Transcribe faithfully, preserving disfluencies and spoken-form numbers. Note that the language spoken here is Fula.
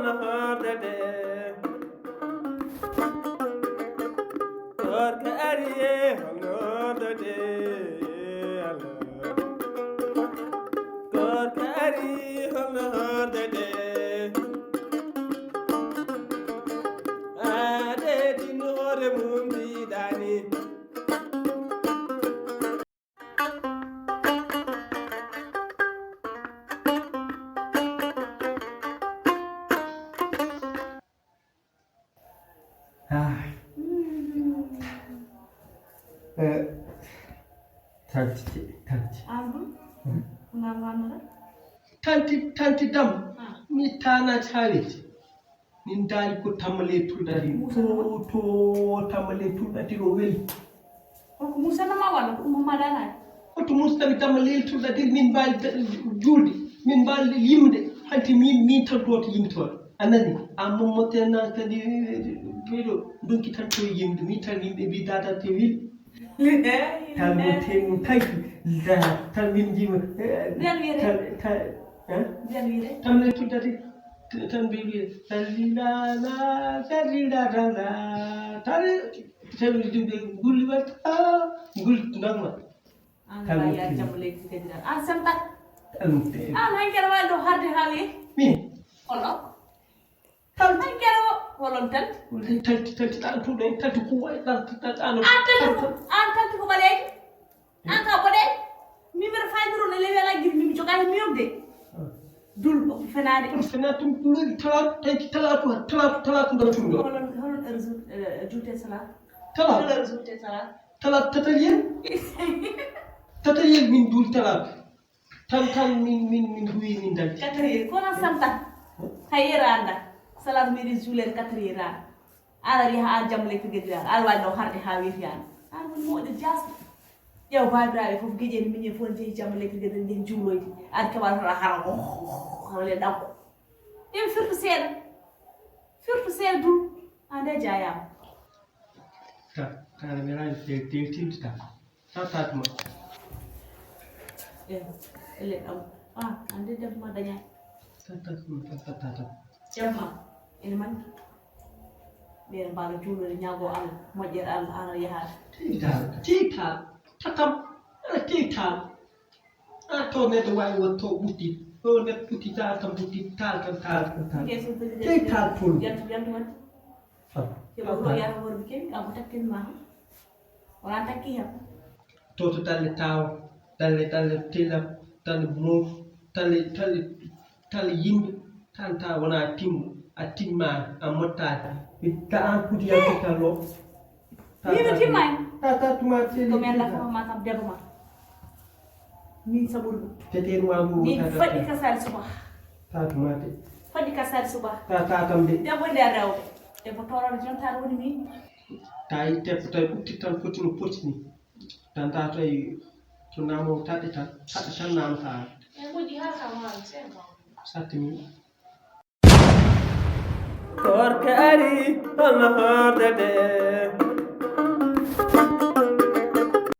Horde de. Koorka ari e holno horde de. Koorka ari holno horde de. Ade din hoore mum diidani. Ah. Eh, tanti, tanti. Ambu. Hmm? Ngam wanora? Tanti, tanti dam. Ah. Mi tana challenge. Min daali ko tamma ley tulɗati. Musa to, to tamma ley tulɗati o weli. Holko Musa nama walla ko ɗum Hamada nayi? Hoto Musa tawi tamma ley tulɗati min mbaali da-, juulde, min mbaali yimde. Hanti min, min tan gooto yimtooɗo. A nani? A mommote na kadi ɓeɗo donki tan to yimde. Min tan yimɓe mbi dada te weli. Tan mo ten kay, da, tan min jima. Nden wiyete? Tan, tan, eh? Nden wiyete? Tamma ley tulɗati. Tan mbi wiye, "Sallilala, sallilala, tare, sallilala, gulli wat, ah, gulli nangma." An kala ya jambo leydi kadi dal. An semtat. An hankere wal do harde hawi. Mi. Kono. Tan hankere o holon tan. Talti, talti, tan tuɗe, talti kuwa, talti, talti, an. An talti ko, an talti ko ɓaleejo. An ka boɗe, min mbiɗa fayndiro no lewi ala gir min jogaani mi yobde. Ah. Dul o ko fenaade. Ɗum fenaade ɗum ɗum talaat, tawi talaatu, talaatu, talaatu ngal tum ɗo. Holon, holon heure jour, eh, juute salaat? Talaat. Holon heure juute salaat? Talaat tatal yen. Tatal yen min dul talaat. Tan, tan min, min, min duwi min dal. Quatre heures, kono samta. Hay yere anda. Salaat mbiɗi juulere quatre heures anda. Aɗa wiya haa jamma leydi gadiral, aɗa waawi ɗo harde haa weeti aan. Aan woni moƴƴo jaasɗo. Ƴeew baabiraaɓe fof, geƴe en miñe fof, njehi jamma leydi gadiral, njehi juuloyde. Aɗa keɓa tan a hara, hara le ɗam. Ɗen firtu seeɗa. Firtu seeɗa dum. Aan de jaayaama. Ta, ta, mi rawi te, te, te, ta. Tata tuma. Eh, ele ɗam. Ah, ande debbo ma dañaani. Tata tuma, tata, tata. Jamma, ene manki. Ɓeya mbaalo juulde ñaago Allah, moƴƴere Allah, ara yahaade. Teytal, teytal, tatam, ala teytal. A to neɗɗo waawi won to ɓutti. Ɗo neɗɗo ɓutti taal tan ɓutti, taal tan, taal tan, taal. Teytal tun. Yantu, yantu wonde. Ah. Keɓa ko yaha worɓe kewi, kanko takkini ma. Wala takki hen. Toto dalle tawa, dalle, dalle tila, dalle moof, dalle, dalle, dalle yimɓe, tan ta wona timmo, a timma, a mottaaki. Mi ta an kuti ya ko talo. Ni no timma en. Ta, ta tuma tele. Ko men la ko ma kam debbo ma. Min saɓude ɗum. Teten wa mo. Min faɗi ka sali suba. Ta tuma te. Faɗi ka sali suba. Ta, ta kam de. Debbo nde rewɓe. Debbo toroɗo jontaɗo woni min. Tawi teppo tawi ɓutti tan foti no poti ni. Tan ta tawi to namo taɗe tan, taɗe tan namta. E moƴƴi hara ka ma, sen ka. Satti mi. Koorka ari, holno horde de.